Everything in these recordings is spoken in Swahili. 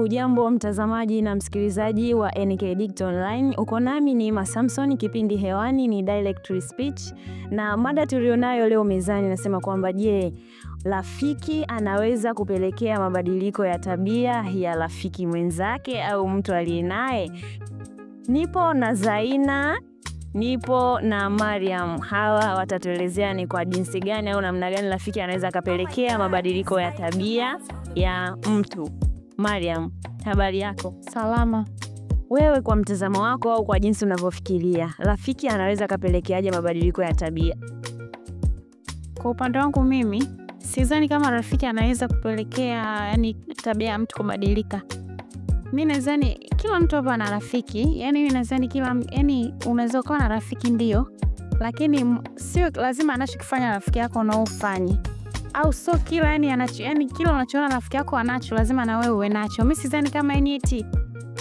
Hujambo mtazamaji na msikilizaji wa NK Digital Online. Uko nami ni Ima Samson, kipindi hewani ni Direct Speech, na mada tulionayo leo mezani nasema kwamba je, rafiki anaweza kupelekea mabadiliko ya tabia ya rafiki mwenzake au mtu aliye naye? Nipo na Zaina, nipo na Mariam. Hawa watatuelezea ni kwa jinsi gani au namna gani rafiki anaweza akapelekea mabadiliko ya tabia ya mtu. Mariam, habari yako? Salama. Wewe kwa mtazamo wako au kwa jinsi unavyofikiria, rafiki anaweza akapelekeaje mabadiliko ya tabia? Kwa upande wangu mimi, sidhani kama rafiki anaweza kupelekea yani tabia ya mtu kubadilika. Mimi nadhani kila mtu hapa ana rafiki, yani mimi nadhani kila yani unaweza kuwa na rafiki ndio, lakini sio lazima anachokifanya rafiki yako na ufanye. Au sio kila yani anacho, yani kila unachoona rafiki yako anacho lazima na wewe uwe nacho. Mimi sidhani kama yani eti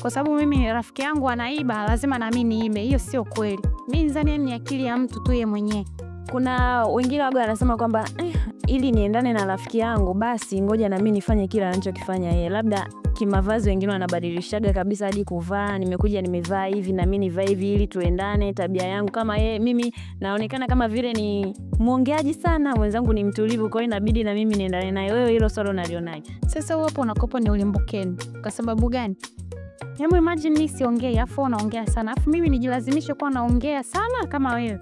kwa sababu mimi rafiki yangu anaiba lazima na mimi niibe. Hiyo sio kweli. Mimi nadhani ni akili ya mtu tu yeye mwenyewe. Kuna wengine waga wanasema kwamba ili niendane na rafiki yangu basi ngoja na mimi nifanye kila anachokifanya yeye. Labda kimavazi wengine wanabadilishaga kabisa hadi kuvaa, nimekuja nimevaa hivi na mimi nivae hivi ili tuendane tabia yangu kama yeye. Mimi naonekana kama vile ni mwongeaji sana, mwenzangu ni mtulivu, kwa hiyo inabidi na mimi niendane naye. Wewe hilo swala unalionaje? Sasa hapo unakopa ni ulimbukeni. Kwa sababu gani? Hebu imagine mimi siongei afu unaongea sana. Afu mimi nijilazimishe kuwa naongea sana kama wewe.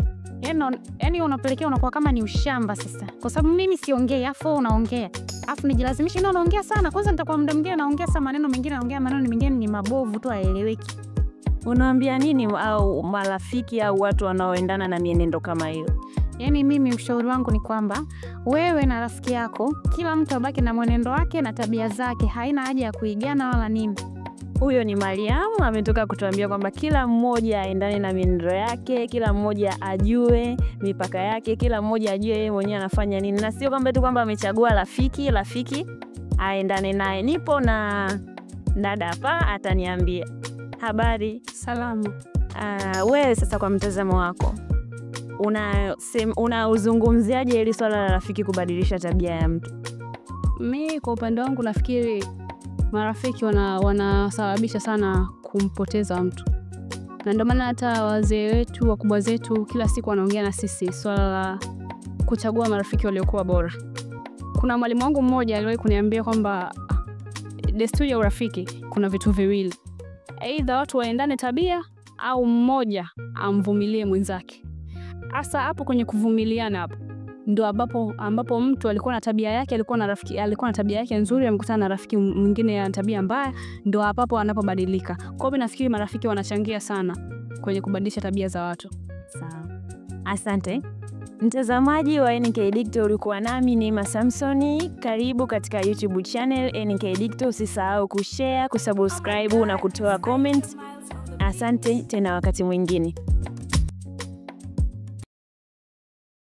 Yaani unapelekea unakuwa kama ni ushamba sasa. Kwa sababu mimi siongei afu unaongea. Afu nijilazimishe na unaongea sana. Kwanza nitakuwa muda mwingine naongea sana maneno mengine, naongea maneno mengine ni mabovu tu haeleweki. Unaambia nini au marafiki au watu wanaoendana na mienendo kama hiyo? Yaani mimi ushauri wangu ni kwamba wewe na rafiki yako kila mtu abaki na mwenendo wake na tabia zake, haina haja ya kuigana wala nini. Huyo ni Mariam, ametoka kutuambia kwamba kila mmoja aendane na mienendo yake, kila mmoja ajue mipaka yake, kila mmoja ajue yeye mwenyewe anafanya nini, na sio kwamba tu kwamba amechagua rafiki, rafiki aendane naye. Nipo na dada hapa ataniambia. Habari? Salama. Wewe sasa kwa mtazamo wako unauzungumziaje hili swala la rafiki kubadilisha tabia ya mtu? Mimi kwa upande wangu nafikiri marafiki wanasababisha sana kumpoteza mtu. Na ndio maana hata wazee wetu, wakubwa zetu kila siku wanaongea na sisi swala la kuchagua marafiki waliokuwa bora. Kuna mwalimu wangu mmoja aliwahi kuniambia kwamba desturi ya urafiki kuna vitu viwili. Aidha watu waendane tabia au mmoja amvumilie mwenzake. Hasa hapo kwenye kuvumiliana hapo ndo ambapo mtu alikuwa na tabia yake, alikuwa na rafiki, alikuwa na tabia yake nzuri, amekutana na rafiki mwingine ana tabia mbaya, ndo hapo anapobadilika. Kwa hiyo nafikiri marafiki wanachangia sana kwenye kubadilisha tabia za watu. Sawa. Asante. Mtazamaji wa NK Digital, ulikuwa nami Neema Samsoni. Karibu katika YouTube channel NK Digital. Usisahau kushare, kusubscribe na kutoa comment. Asante tena wakati mwingine.